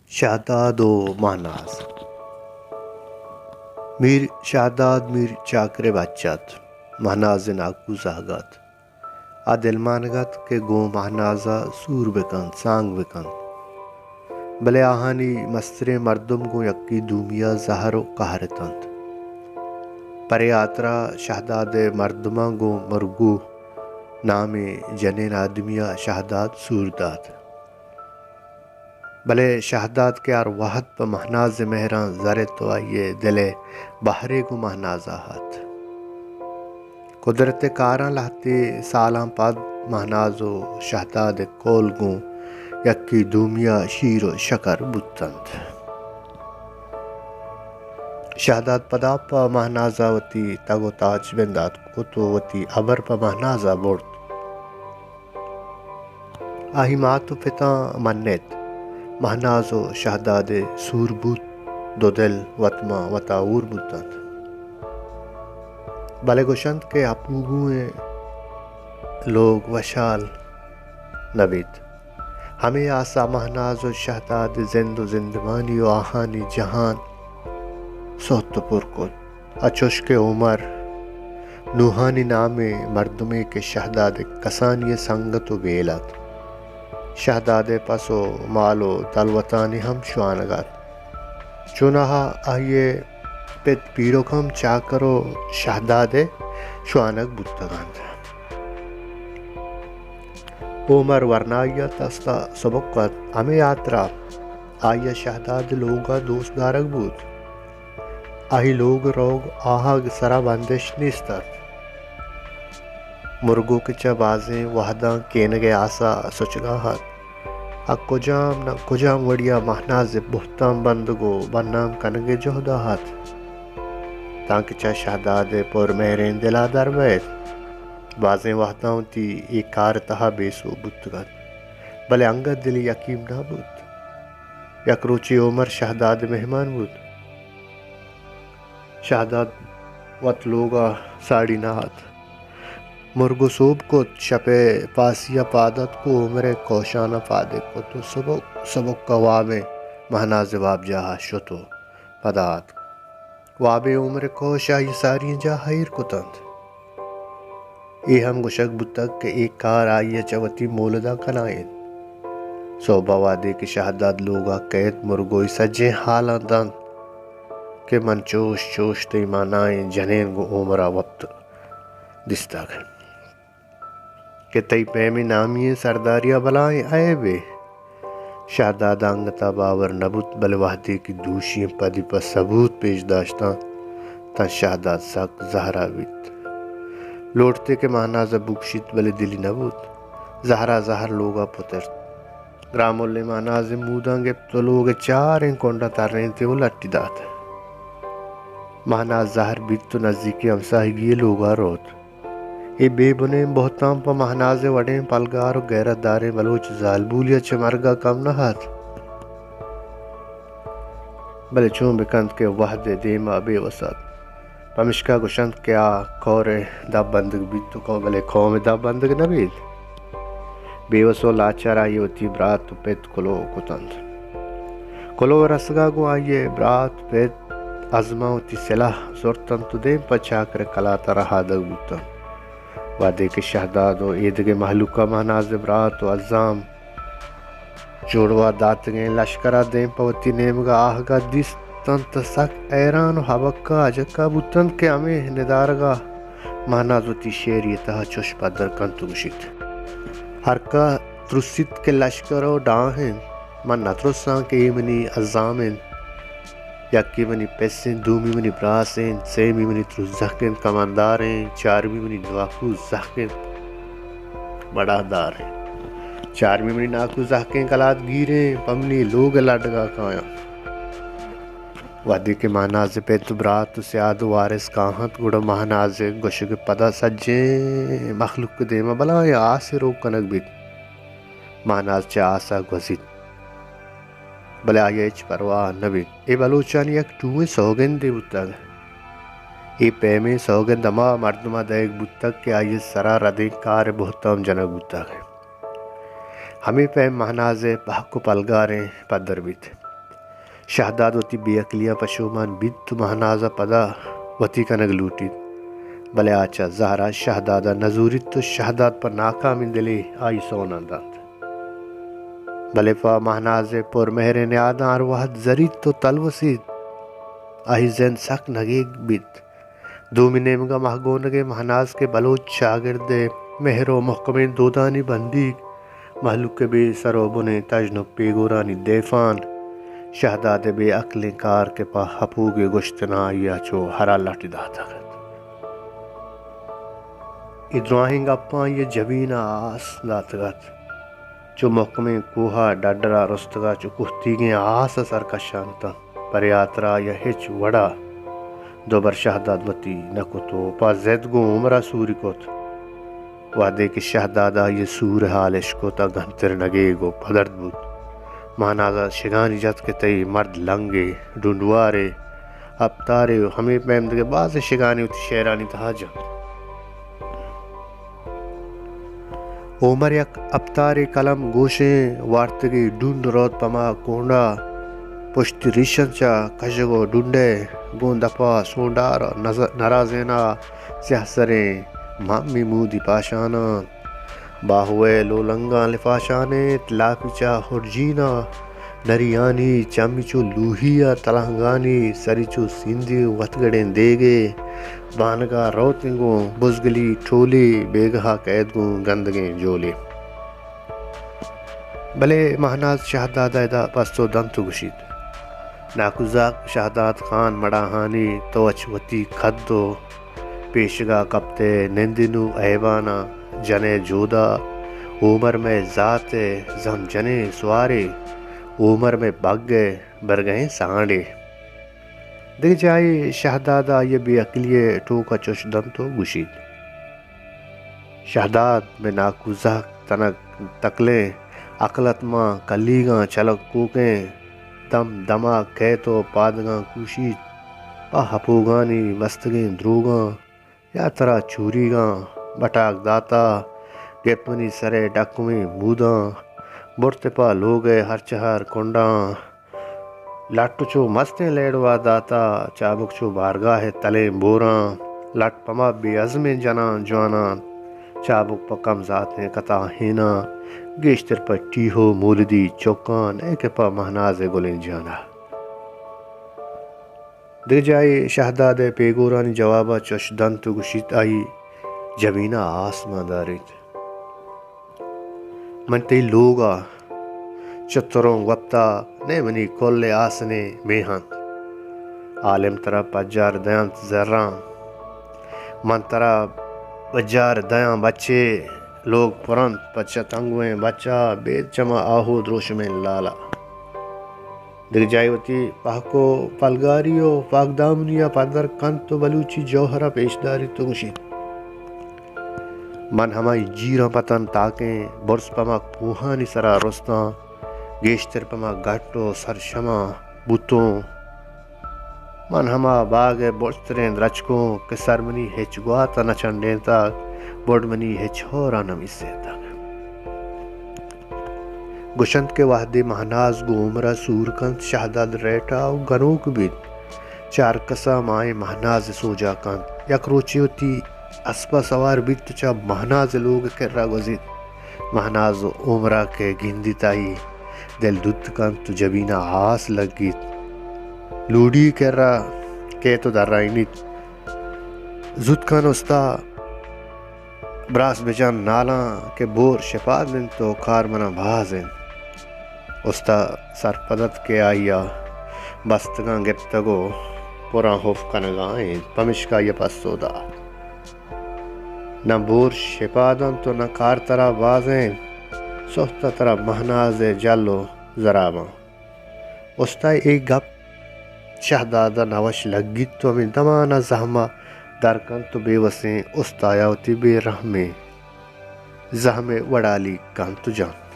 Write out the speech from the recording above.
شہداد ءُ مہناز۔ میر شہداد میر چاکر ءِ بچ اَت، مہناز ءِ ناکو زہگ اَت۔ آ دلمانگ اَت کہ گوں مہناز ءَ سور بہ کنت، سانگ بہ کنت، بلے آہانی مستریں مردم گوں یکے دومی ءَ زہر ءُ قہر اِت اَنت۔ پرے ہاترا شہداد ءِ مردماں گوں مرگو نامیں جنین آدمی ءَ شہداد سور دات۔ بلے شہداد کہ ہر وہد پہ مہناز ءِ مہراں زرت ءُ آئی ءِ دل ءِ بہرے گوں مہناز ءَ اَت۔ قدرت ءِ کاراں لہتے سالاں پد مہناز ءُ شہداد ءِ کول گوں یکے دومی ءَ شیر ءُ شکر بوت اَنت۔ شہداد پدا پہ مہناز ءَ وتی تگ ءُ تاچ بندات کت ءُ وتی ہبر پہ مہناز ءَ برت۔ آئی مات ءُ پتاں منّ اِت۔ مہناز ءُ شہداد ءِ سور بوت، دو دل وت ماں وتا ہور بوت اَنت۔ بلے گوش اَنت کہ اپوگوئیں لوگ وشھال نہ بیت۔ ہمے آس ءَ مہناز ءُ شہداد ءِ زند ءُ زندمانی ءُ آہانی جہان سہت ءُ پر کت۔ ءُ چوش کہ عمر نوحانی نامیں مردمے کہ شہداد ءِ کسانی ءِ سنگت ءُ بیل اَت، شہداد ءِ پس ءُ مال ءُ دلوتانی ہم شوانگ اَت۔ چوناہا آئی ءِ پت پیرک ہم چاکر ءُ شہداد ءِ شوانگ بوتگ اَنت۔ عمر ورنائی ءَ دست ءَ سبک اَت، ہمے ہاترا آئی ءَ شہداد ءِ لوگ ءَ دوست دارگ بوت۔ آئی لوگ روگ آہگ ءِ سرا بندش نیست اَت۔ مرگو کہ چہ بازیں وہداں کینگ ءِ آس ءَ سچگ ءَ اَت، آ کجام نہ کجام وڑی ءَ مہناز ءِ بہتام بندگ ءُ بدنام کنگ ءِ جہد ءَ اَت، تانکہ چہ شہداد ءِ پر مہریں دل ءَ در بئیت۔ بازیں وہداں وتی اے کار ءِ تہا بے سوب بوتگ اَت، بلے انگت دل ءِ یکیم نہ بوت۔ یک روچے عمر شہداد ءِ مہمان بوت۔ شہداد وت لوگ ءَ ساڑی نہ اَت۔ مرگو سوب کت، شپ ءِ پاسی ءَ پاد اتک ءُ عمر ءِ کوشان ءَ پاد کت ءُ سبک سبک ءَ وابیں مہناز ءِ وابجاہ ءَ شت ءُ پدا اتک۔ وابیں عمر ءِ کوش آئی ءِ ساری جاہ ءَ ایر کت اَنت۔ اے ہم گوشگ بوتگ کہ اے کار آئی ءَ چہ وتی مولد ءَ کنائینت۔ سہب ءَ وہدے کہ شہداد لوگ ءَ کئیت، مرگو ءَ سجیں ہالاں دنت کہ من چوش چوش تئی مانائیں جنین گوں عمر ءَ وپت دیستگ کہ تئی پیمیں نامی ئیں سرداری ءَ بلاہیں عیبے۔ شہداد ءَ انگت ءَ باور نہ بوت، بلے وہدے کہ دوشی ئیں پدی پہ ثبوت پیش داشت اَنت، تاں شہداد سک زہر ءَ بیت۔ لوٹتے کہ مہناز ءَ بکشیت، بلے دلی نہ بوت۔ زہر ءَ زہر لوگ ءَ پترت۔ گراملیں مہناز ءِ موداں گپت ءُ لوگ ءِ چاریں کنڈاں ترینت ءُ لٹی دات۔ مہناز زہر بیت ءُ نزیکیں ہمساہگی ءِ لوگ ءَ روت۔ اے بے بنیں بہتام پہ مہناز ءِ وڑیں پلگار ءُ غیرت داریں بلوچ زالبولی ءَ چہ مرگ ءَ کم نہ اَت۔ بلے چون بہ کنت کہ وہد ءِ دیم ءَ بے وس اَت۔ پمشکا گوش اَنت کہ آ کور ءِ دپ بندگ بیت ءُ کو-، بلے قوم ءِ دپ بندگ نہ بیت۔ بے وس ءُ لاچار آئی ءَ وتی برات ءُ پت کلوہ کت اَنت۔ کلوہ ءِ رسگ ءَ گوں آئی ءِ برات پت ازماں وتی سلاہ زرت اَنت ءُ دیم پہ چاکر ءِ کلات ءَ رہادگ بوت اَنت۔ وہدے کہ شہداد ءُ ایدگہ مہلوک ءَ مہناز ءِ برات ءُ ازام جوڑوا داتگیں لشکر ءَ دیم پہ وتی نیمگ ءَ آہگ ءَ دیست اَنت، سک حیران ءُ ہبکہ اجکہ بوت اَنت کہ ہمے ندارگ ءَ مہناز وتی شعری ءِ تہا چش پدر کنت ءُ گوشیت: ہرکہ ترسیت کہ لشکر ءُ ڈاہ اِنت، من نہ ترساں کہ اے منی ازام اِنت۔ یکے منی پس اِنت، دومی منی براس اِنت، سیمی منی ترس زہک اِنت، کماندار اِنت، چارمی منی ناکو زہک اِنت، بڑاہ دار اِنت، چارمی منی ناکو زہکیں کلات گیر اِنت، پہ منی لوگ ءِ لڈگ ءَ کایاں۔ وہدے کہ مہناز ءِ پت ءُ برات ءُ سیاد ءُ وارث کاہنت، گڑا مہناز ءِ گوشگ ءِ پدا سجیں مخلوق ءِ دیم ءَ بلاہیں آسے روک کنگ بیت۔ مہناز چہ آس ءَ گوزیت، بلے آئی ءَ ہچ پرواہ نہ بیت۔ اے بلوچانی یک ٹوہیں سوگندے بوتگ۔ اے پیمیں سوگند ہما مردم ءَ دئیگ بوتگ کہ آئی ءِ سرا ردیں کار ءِ بہتام جنگ بوتگ۔ ہمے پیم مہناز ءِ پہک ءُ پلگاریں پدر بیت۔ شہداد وتی بے عقلیاں پشومان بیت و مہناز ء پدا وتی کنگ لوٹیت، بلے آ چہ زہر ء شہداد ء نزوریت و شہداد پہ ناکامیں دلے آئی سوناں دنت۔ بلے پہ مہناز ء پر مہریں نیاداں ہر وہد زریت و تلوسیت۔ آئی زند سک نگیگ بیت۔ دومی نیمگ ء مہگونگ ء مہناز کہ بلوچ چاگرد ء مہر و محکمیں دودانی بندیگ، مہلوک ء بے سر و بنیں تژن و پیگورانی دیفان، شہداد ء بے عقلیں کار کہ پہ ہپوگ ء گوشتن آئی ء چو ہرا لٹ داتگ ات۔ اے دراہیں گپاں آئی ء جبین ء آس داتگ ات۔ چو محکمیں کوہ ء ڈڈر ء رستگ ء چو کوہتیگیں آس ء سر کشان اتنت۔ پرے ہاترا آئی ء ہچ وڑا دوبر شہداد وتی نہ کت و پہ زد گوں عمر ء سوری کت۔ وہدے کہ شہداد ء آئی ء سور ء حال اش کت ء گنتر نگیگ و پدرد بوت۔ مہناز ء شگانی جت کہ تئی مرد لنگے، ڈونڈوارے، ہپتارے و ہمے پیم دگہ بازیں شگانے وتی شعرانی تہا جنت۔ عمر یک ہپتارے قلم گوشیں وارتگی ڈونڈ روت پما کونڈا پشتی ریشن چا کژگ و ڈونڈے گوں دپا سونڈار نز-، نرازینا سیاہ سریں مامی مودی پاشاناں۔ باہوئے لولنگاں لفاشانیت، لاپی چا ہرجینا نریانی چمی چو لوہی ء تلانگانی سری چو سیندی وتگڑیں دیگے بانگا روتیں گوں بزگلی ٹولی بیگہا کئیت گوں گندگیں جولی۔ بلے مہناز شہداد ء ادا پستو دنت و گوشیت، ناکوزاک شہداد خان مڑاہانی تو اچ وتی کد و پیشگا کپتئے نندے نوں ایواناں جنئے جودا۔ اومر مئے زاتئے زھم جنیں سوارے، اومر مئے بگئے برگئیں سانڈے۔ دگہ جاھے شھداد ءَ آئی ءِ بے عقلی ءِ ٹوک ءَ چش دنت ءُ گوشیت، شھداد مئے ناکو زھگ تنک تکلیں، عقل ات ماں کلیگاں چلگ کوکیں، دم دما کئیت ءُ پادگاں کوشیت، پہ ھپوگانی بستگیں دروگاں یا ترا چوریگاں بٹاک داتا، گپت منی سرئے ڈکمیں موداں، برت پہ لوگئے ھرچ ھر کنڈاں۔ لٹ چو مستیں لیڑوا داتا، چابک چو بارگاہ ءِ تلیں بوراں۔ لٹ پما بے ازمیں جناں جواناں، چابک پہ کم زاتیں کتا ھیناں۔ گیشتر پہ ٹیھو مولدی چکاں، نئے کہ پہ مھناز ءِ گلیں جانا۔ دگہ جاھے شھداد ءِ پیگورانی جواب ءَ چش دنت ءُ گوشیت، آئی جبین ءَ آس مان داریت۔ من تئی لوگ ءَ چتروں وپتا، نئے منی کل ءِ آسنے میھنت۔ عالم ترا پجار دینت زراں، من ترا پجار دیاں بچے۔ لوگ پرنت پچ تنگویں بچا، بید چما آھو دروشمیں لالا۔ دگہ جاھے وتی پھک ءُ پلگاری ءُ پاکدامنی ءَ پدر کنت ءُ بلوچی جوھر ءَ پیش داریت ءُ گوشیت، من ھمائی جیراں پتن تاکیں، برز پہ ما کوھانی سرا رستاں، گیشتر پہ ما گٹ ءُ سرشماں بوتوں۔ من ھما باگ ءِ برزتریں درچکوں کہ سر منی ھچ گوات ءَ نہ چنڈینتگ، بڈ منی ھچ ھور ءَ نہ میسینتگ۔ گوشنت کہ وھدے مھناز گوں عمر ءَ سور کنت، شھداد ریٹا ءُ گنوک بیت، چہ ھرکس ءَ ماھیں مھناز ءِ سوجا کنت۔ یک روچے وتی اسپ ءَ سوار بیت ءُ چہ مھناز ءِ لوگ ءِ کرا گوزیت۔ مھناز ءُ عمر ءَ کہ گندیت، آئی دل دوت کنت ءُ جبین ءَ آس لگیت۔ لوڑی کرا کیت ءُ درائینیت، زوت کن استا، براس بجن نالاں کہ بور شپاد انت ءُ کار منا باز انت۔ استا سرپد ات کہ آئی ءَ بستگاں گپتگ ءُ پراں ھوف کنگا انت، پمشکا آئی ءَ پسو دات، نہ بور شپاد انت ءُ نہ کار ترا باز انت، سھت ءَ ترا مھناز ءِ جل ءُ زراباں۔ استا ءِ اے گپ شھداد ءَ نہ وش لگیت ءُ ھمے دمان ءَ زھم ءَ در کنت ءُ بے وسیں استا ءَ وتی بے رھمیں زھم ءِ وڑالی کنت ءُ جنت۔